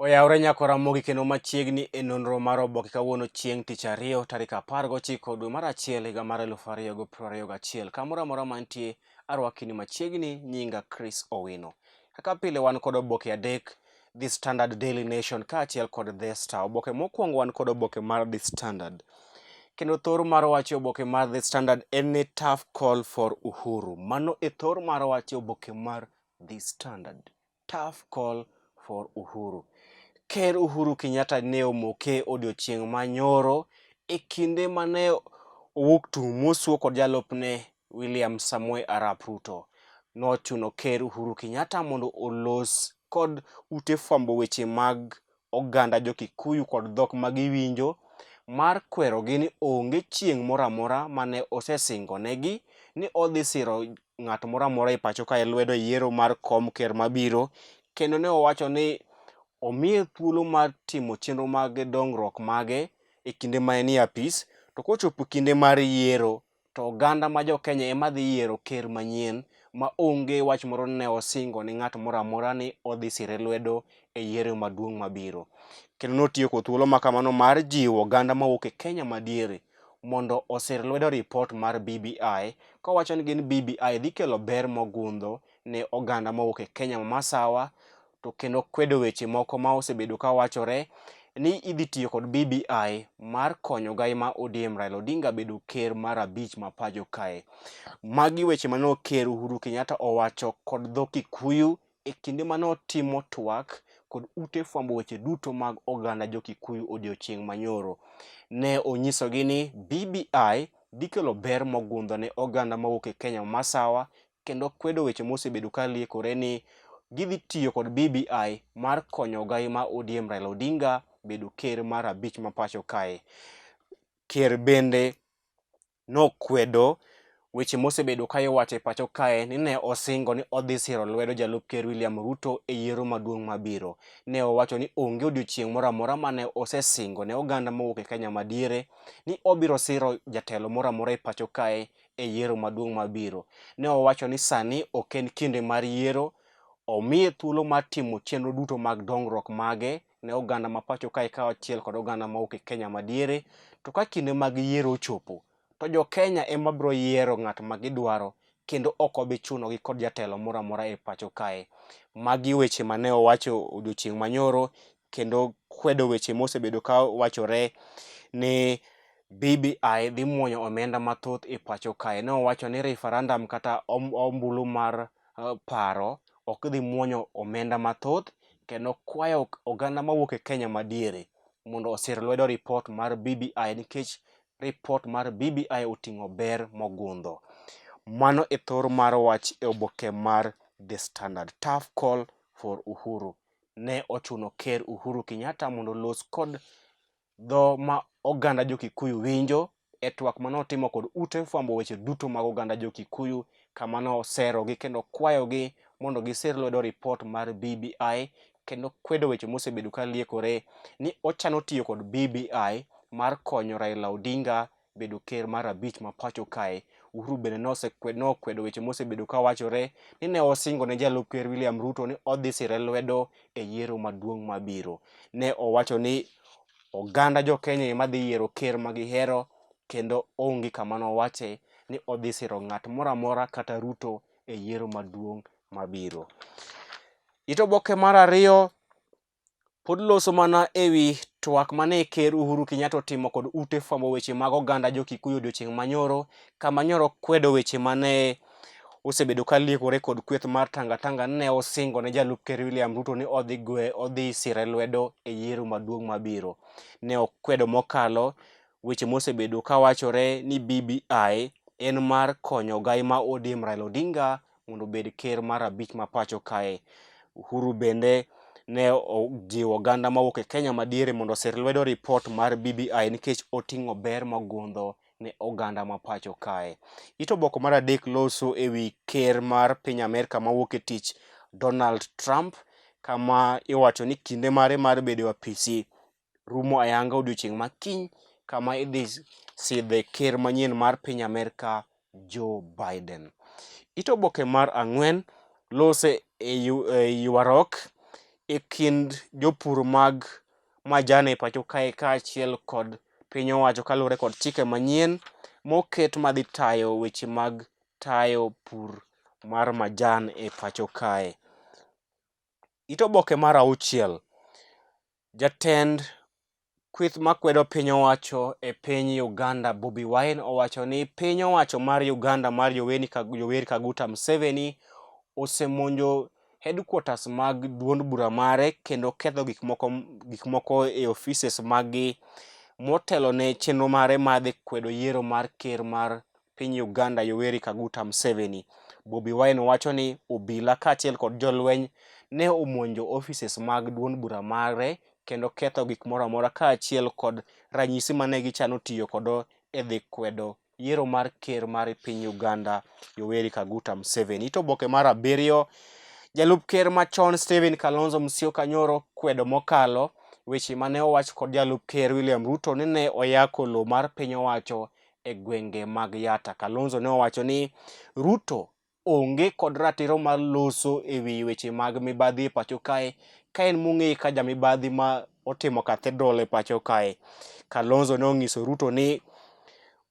Oyawre nyako Ramogi kendo machiegni e nonro mar oboke kawuono chieng' tich ariyo tarik 19 dwe mar achiel higa mar 2021. Kamoro amora mantie arwakini machiegni nyinga Chris Owino. Kaka pile wan kod oboke adek The Standard Daily Nation kaachiel kod The Star. Oboke mokwongo wan kod oboke mar The Standard. Kendo thor mar wach e oboke mar The Standard en ni tough call for Uhuru. Mano e thor mar wach e oboke mar The Standard. Tough call for Uhuru. Ker Uhuru Kenyatta ne omoke odiochieng' ma nyoro e kinde mane owuok tung' mosuo kod jalupne William Samoei Arap Ruto. Nochuno Ker Uhuru Kenyatta mondo olos kod ute fwambo weche mag oganda jo-Kikuyu kod dhok ma giwinjo mar kwerogi ni onge chieng' moro amora mane osesingonegi ni odhi siro ng'at moro amora e pacho kae lwedo e yiero mar kom ker mabiro kendo ne owacho ni omiye thuolo mar timo chenro mag dongruok mage e kinde ma en e apis to kochopo kinde mar yiero to oganda ma jo Kenya ema dhi yiero ker manyien ma onge wach moro ne osingo ni ng'at moro amora ni odhi sire lwedo e yiero maduong' mabiro. Kendo notiyo kod thuolo ma kamano mar jiwo oganda mawuok e Kenya madiere mondo osir lwedo ripot mar BBI kowacho ni gin BBI dhi kelo ber mogundho ne oganda mawuok e Kenya ma masawa to kendo kwedo weche moko ma osebedo ka wachore ni idhi tiyo kod BBI mar konyo gai ma ODM Raila Odinga bedo ker mar abich ma pacho kae. Magi weche mane ker Uhuru Kenyatta owacho kod dho Kikuyu e kinde mane otimo twak kod ute fwambo weche duto mag oganda jo Kikuyu odiochieng' manyoro. Ne onyisogi ni BBI dhi kelo ber mogundho ne oganda mawuok e Kenya ma masawa kendo kwedo weche mosebedo ka liekore ni gidhi tiyo kod BBI mar konyo ogai ma ODM Raila Odinga bedo ker mar abich ma pacho kae. Ker bende nokwedo weche mosebedo ka iwacho e pacho kae ni ne osingo ni odhi siro lwedo jalup ker William Ruto e yiero maduong' mabiro. Ne owacho ni onge odiochieng' moro amora mane osesingo ne oganda mowuok e Kenya madiere ni obiro siro jatelo moro amora e pacho kae e yiero maduong' mabiro. Ne owacho ni sani ok en kinde mar yiero, omiye thuolo mar timo chenro duto mag dongruok mage ne oganda ma pacho kae kaachiel kod oganda mawuok e Kenya madiere. To ka kinde mag yiero ochopo, to jo Kenya ema biro yiero ng'at ma gidwaro kendo ok obi chunogi kod jatelo moro amora e pacho kae. Magi weche mane owacho odiochieng' manyoro kendo kwedo weche mosebedo ka wachore ni BBI dhi muonyo omenda mathoth e pacho kae. Ne owacho ni referendum kata ombulu mar eh, paro ok dhi muonyo omenda mathoth kendo kwayo oganda mawuok e Kenya madiere mondo osir lwedo ripot mar BBI nikech ripot mar BBI oting'o ber mogundho. Mano e thor mar wach e oboke mar The Standard. Tough call for Uhuru. Ne ochuno Ker Uhuru Kenyatta mondo olos kod dho ma oganda jo Kikuyu winjo e twak mane otimo kod ute fwambo weche duto mag oganda jo Kikuyu kama ne oserogi kendo kwayogi mondo gisir lwedo ripot mar BBI kendo kwedo weche mosebedo ka liekore ni ochano tiyo kod BBI mar konyo Raila Odinga bedo ker mar abich ma pacho kae. Uhuru bende nokwedo weche mosebedo ka wachore ni ne osingo ne jalup ker William Ruto ni odhi sire lwedo e yiero maduong' mabiro. Ne owacho ni oganda jo Kenya ema dhi yiero ker ma gihero kendo onge kama nowache ni odhi siro ng'at moro amora kata Ruto e yiero maduong' mabiro. It oboke mar ariyo pod loso mana ewi twak mane Ker Uhuru Kenyatta otimo kod ute fwambo weche mag oganda jo Kikuyu odiochieng' manyoro kama nyoro kwedo weche mane osebedo ka liekore kod kweth mar Tanga Tanga ne osingo ne jalup ker William Ruto ni odhi gwe odhi sire lwedo e yiero maduong' mabiro. Ne okwedo mokalo weche mosebedo ka wachore ni BBI en mar konyo ogai ma ODM Raila Odinga mondo obed ker mar abich ma pacho kae. Uhuru bende ne ojiwo oganda mawuok e Kenya madiere mondo osir lwedo ripot mar BBI nikech oting'o ber mogundho ne oganda ma pacho kae. It oboko mar adek loso e wi ker mar piny Amerka mawuok e tich Donald Trump kama iwacho ni kinde mare mar bedo e apisi rumo ayanga odiochieng' ma kiny kama idhi sidhe ker manyien mar piny Amerka Joe Biden. It oboke mar ang'wen lose e ywaruok e kind jopur mag majan e pacho kae kaachiel kod piny owacho kaluwore kod chike manyien moket madhi tayo weche mag tayo pur mar majan e pacho kae. It oboke mar auchiel, jatend Kweth makwedo piny owacho e piny Uganda Bobi Wine owacho ni piny owacho mar Uganda mar Yoweri Kaguta Museveni osemonjo headquarters mag duond bura mare kendo ketho gik moko e offices maggi motelo ne chenro mare mar dhi kwedo yiero mar ker mar piny Uganda Yoweri Kaguta Museveni. Bobi Wine wacho ni obila kaachiel kod jolweny ne omonjo offices mag duond bura mare kendo ketho gik moro amora kaachiel kod ranyisi mane gichano tiyo kodo e dhi kwedo yiero mar ker mar piny Uganda Yoweri Kaguta Museveni. Ito oboke mar abiriyo, jalup ker machon Stephen Kalonzo Musyoka nyoro kwedo mokalo weche mane owach kod jalup ker William Ruto ni ne oyako lowo mar piny owacho e gwenge mag Yatta. Kalonzo ne owacho ni Ruto onge kod ratiro mar loso e wi weche mag mibadhi e pacho kae ka en mong'eye ka jamibadhi ma otimo cathedral e pacho kae. Kalonzo ne onyiso Ruto ni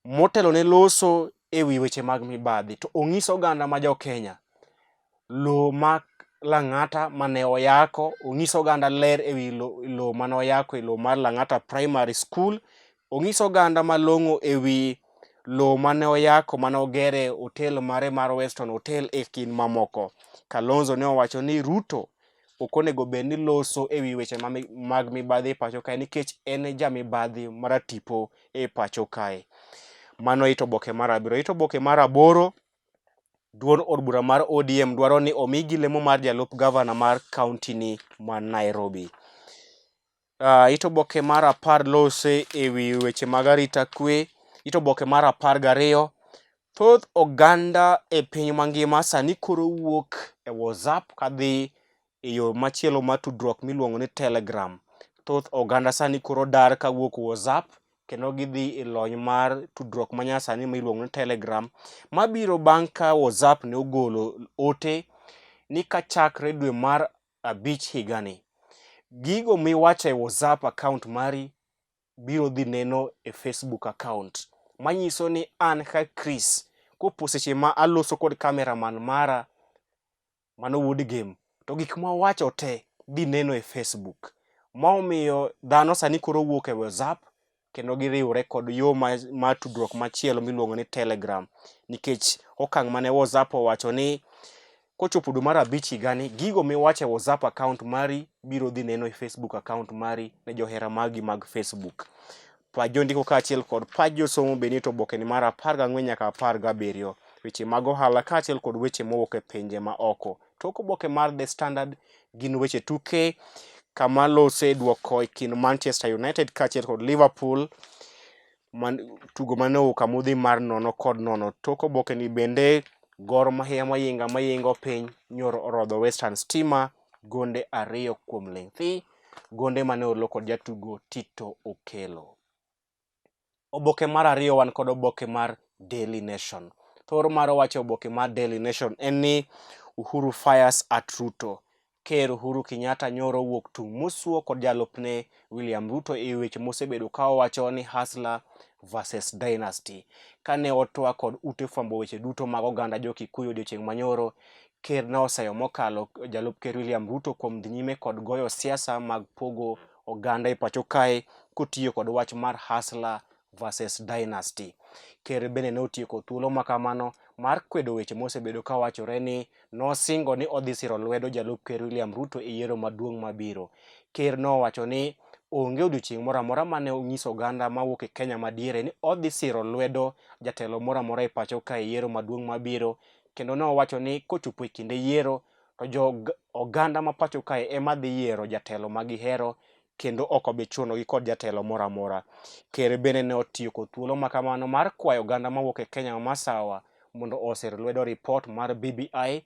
motelo ne loso e wi weche mag mibadhi to onyis oganda ma jo Kenya lowo ma Lang'ata mane oyako, onyis oganda ler e wi lowo mane oyako e lowo mar Lang'ata Primary School, onyis oganda malong'o e wi lowo mane oyako mane ogere otel mare mar Weston Hotel e kind mamoko. Kalonzo ne owacho ni Ruto ok onego bed ni loso e wi weche mag mibadhi e pacho kae nikech en ja mibadhi maratipo e pacho kae. Mano it oboke mar abiriyo. It oboke mar aboro Duond od bura mar ODM dwaro ni omigi lemo mar jalup gavana mar kaunti ni ma Nairobi. It oboke mar apar lose e wi weche mag arita kwe. It oboke mar apar gariyo, thoth oganda e piny mangima sani koro wuok e WhatsApp kadhi e yo machielo mar tudruok miluongo ni Telegram. Thoth oganda sani koro dar kawuok WhatsApp kendo gidhi e lony mar tudruok manyasani miluongo ni Telegram mabiro bang' ka WhatsApp ne ogolo ote ni kachakre dwe mar abich higani, gigo miwacho e WhatsApp account mari biro dhi neno e Facebook account. Manyiso ni an ka Chris, kopo seche ma aloso kod cameraman mara mano wuod Gem, to gik ma owacho te dhi neno e Facebook. Ma omiyo dhano sani koro wuok e WhatsApp kendo giriwre kod yo mar tudruok machielo miluongo ni Telegram nikech okang' mane WhatsApp owacho ni kochopo dwe mar abich higani, gigo miwacho e WhatsApp account mari biro dhi neno e Facebook account mari ne johera magi mag Facebook. Pach jondiko kaachiel kod pach josomo be nie oboke ni mar 14 nyaka 17. Weche mag ohala kaachiel kod weche mowuok e pinje ma oko. Tok oboke mar The Standard gin weche tuke kama lose duoko e kind Manchester United kaachiel kod Liverpool man, tugo mane owuok amodhi mar 0-0. Tok oboke ni bende Gor Mahia mayinga mayingo piny nyoro orodho Western Stima gonde 2 kuom ling' thi, gonde mane olo kod jatugo Tito Okello. Oboke mar ariyo wan kod oboke mar Daily Nation. Thor mar wacho oboke mar Daily Nation en ni Uhuru fires at Ruto. Ker Uhuru Kenyatta nyoro owuok tung' mosuo kod jalupne William Ruto e weche mosebedo ka owacho ni Hustler versus Dynasty. Kane otwak kod ute fwambo weche duto mag oganda jo Kikuyu odiochieng' manyoro, ker ne oseyo mokalo jalup ker William Ruto kuom dhi nyime kod goyo siasa mag pogo oganda e pacho kae kotiyo kod wach mar Hustler versus Dynasty. Ker bende ne otieko thuolo ma kamano mar kwedo weche mosebedo ka wachore ni nosingo ni odhi siro lwedo jalup ker William Ruto e yiero maduong' mabiro. Ker nowacho ni onge odiochieng' moro amora mane onyiso oganda mawuok e Kenya madiere ni odhi siro lwedo jatelo moro amora e pacho ka e yiero maduong' mabiro kendo ne owacho ni kochopo e kinde yiero to jo oganda ma pacho kae ema dhi yiero jatelo ma gihero kendo ok obi chunogi kod jatelo moro amora. Ker bende ne otiyo kod thuolo ma kamano mar kwayo oganda mawuok e Kenya ma masawa mondo osir lwedo ripot mar BBI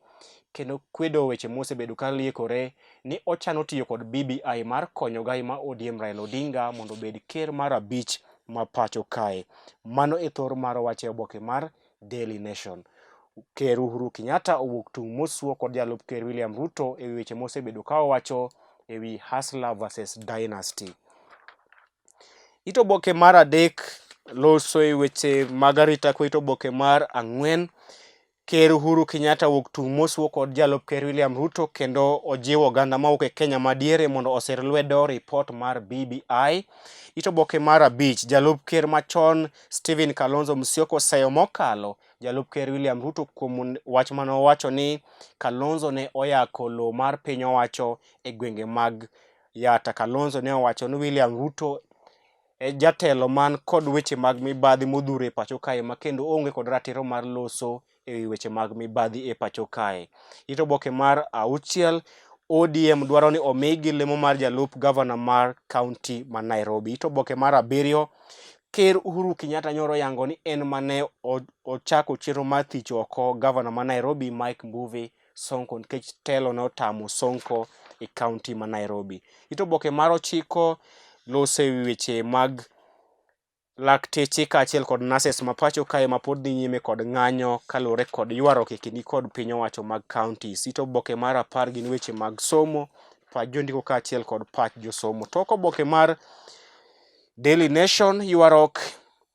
kendo kwedo weche mosebedo ka liekore ni ochano tiyo kod BBI mar konyo gai ma ODM Raila Odinga mondo obed ker mar abich ma pacho kae. Mano e thor mar wach e oboke mar Daily Nation. Ker Uhuru Kenyatta owuok tung' mosuo kod jalup ker William Ruto e weche mosebedo ka owacho e wi Hustler versus Dynasty. It oboke mar adek loso e weche mag arita kwe. It oboke mar ang'wen Ker Uhuru Kenyatta wuok tung' moswo kod jalup Ker William Ruto kendo ojiwo oganda mawuok e Kenya madiere mondo osir lwedo ripot mar BBI. It oboke mar abich, jalup ker machon Stephen Kalonzo Musyoka oseyo mokalo jalup ker William Ruto kuom wach mane owacho ni Kalonzo ne oyako lowo mar piny owacho e gwenge mag Yatta. Kalonzo ne owacho ni William Ruto e jatelo man kod weche mag mibadhi modhuro e pacho kae ma kendo onge kod ratiro mar loso e wi weche mag mibadhi e pacho kae. It oboke mar auchiel ODM dwaro ni omigi lemo mar jalup gavana mar kaunti ma Nairobi. It oboke mar abiriyo Ker Uhuru Kenyatta nyoro yango ni en mane ochako chenro mar thicho oko gavana ma Nairobi Mike Mbuvi Sonko nikech telo ne otamo Sonko e kaunti ma Nairobi. It oboke mar ochiko loso e wi weche mag lakteche kaachiel kod nurses ma pacho kae ma pod dhi nyime kod ng'anyo kaluwore kod ywaruok e kindgi kod piny owacho mag counties. It oboke mar apar gin weche mag somo, pach jondiko kaachiel kod pach josomo. Tok oboke mar Daily Nation ywaruok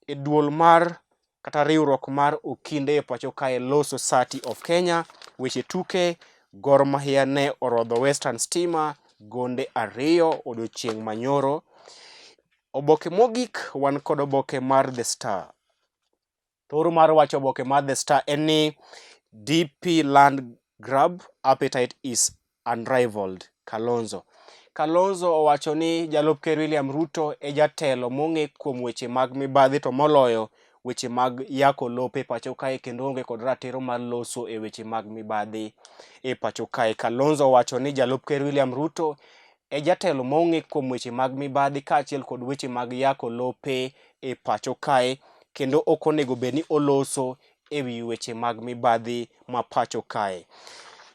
e duol mar kata riwruok mar okinde e pacho kae Law Society of Kenya. Weche tuke, Gor Mahia ne orodho Western Stima gonde ariyo odiochieng' manyoro. Oboke mogik wan kod oboke mar The Star. Thoro mar wacho oboke mar The Star en ni DP land grab appetite is unrivaled Kalonzo. Kalonzo owacho ni jalup ker William Ruto e jatelo mong'e kuom weche mag mibadhi to moloyo weche mag yako lope e pacho kae kendo onge kod ratiro mar loso e weche mag mibadhi e pacho kae. Kalonzo owacho ni jalup ker William Ruto e jatelo mong'e kuom weche mag mibadhi kaachiel kod weche mag yako lope e pacho kae kendo ok onego bed ni oloso e wi weche mag mibadhi ma pacho kae.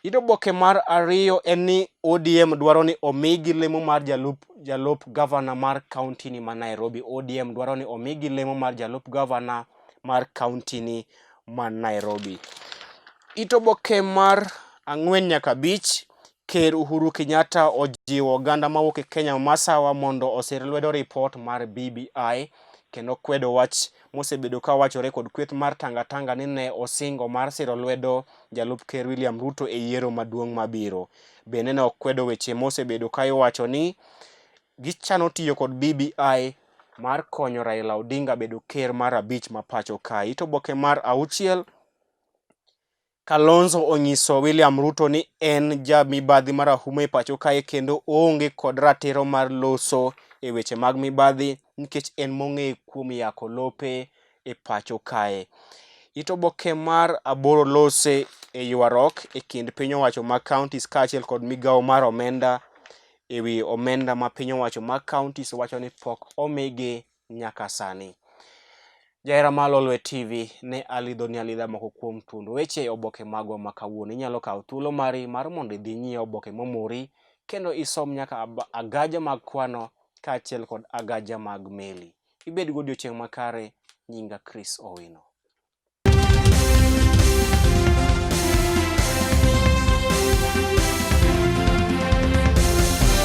It oboke mar ariyo en ni ODM dwaro ni omigi lemo mar jalup, jalup gavana mar kaunti ni ma Nairobi. ODM dwaro ni omigi lemo mar jalup gavana mar kaunti ni ma Nairobi. It oboke mar ang'wen nyaka abich Ker Uhuru Kenyatta ojiwo oganda mawuok e Kenya masawa mondo osir lwedo ripot mar BBI kendo kwedo wach mosebedo ka wachore kod kweth mar Tanga Tanga ni ne osingo mar siro lwedo jalup ker William Ruto e yiero maduong' mabiro. Bende ne okwedo weche mosebedo ka iwacho ni gichano tiyo kod BBI mar konyo Raila Odinga bedo ker mar abich ma pacho kae. It oboke mar auchiel Kalonzo onyiso William Ruto ni en ja mibadhi marahuma e pacho kae kendo oonge kod ratiro mar loso e weche mag mibadhi nikech en mong'e kuom yako lope e pacho kae. It oboke mar aboro lose e ywaruok e kind piny owacho mag counties kaachiel kod migawo mar omenda e wi omenda ma piny owacho mag counties wacho ni pok omigi nyaka sani. Jahera mar Lolwe TV ne alidhoni alidha moko kuom thuond weche e oboke magwa ma kawuono. Inyalo kawo thuolo mari mar mondo idhi inyiew oboke momori kendo isom nyaka agaja mag kwano kaachiel kod agaja mag meli. Ibed godiochieng' makare, nyinga Chris Owino.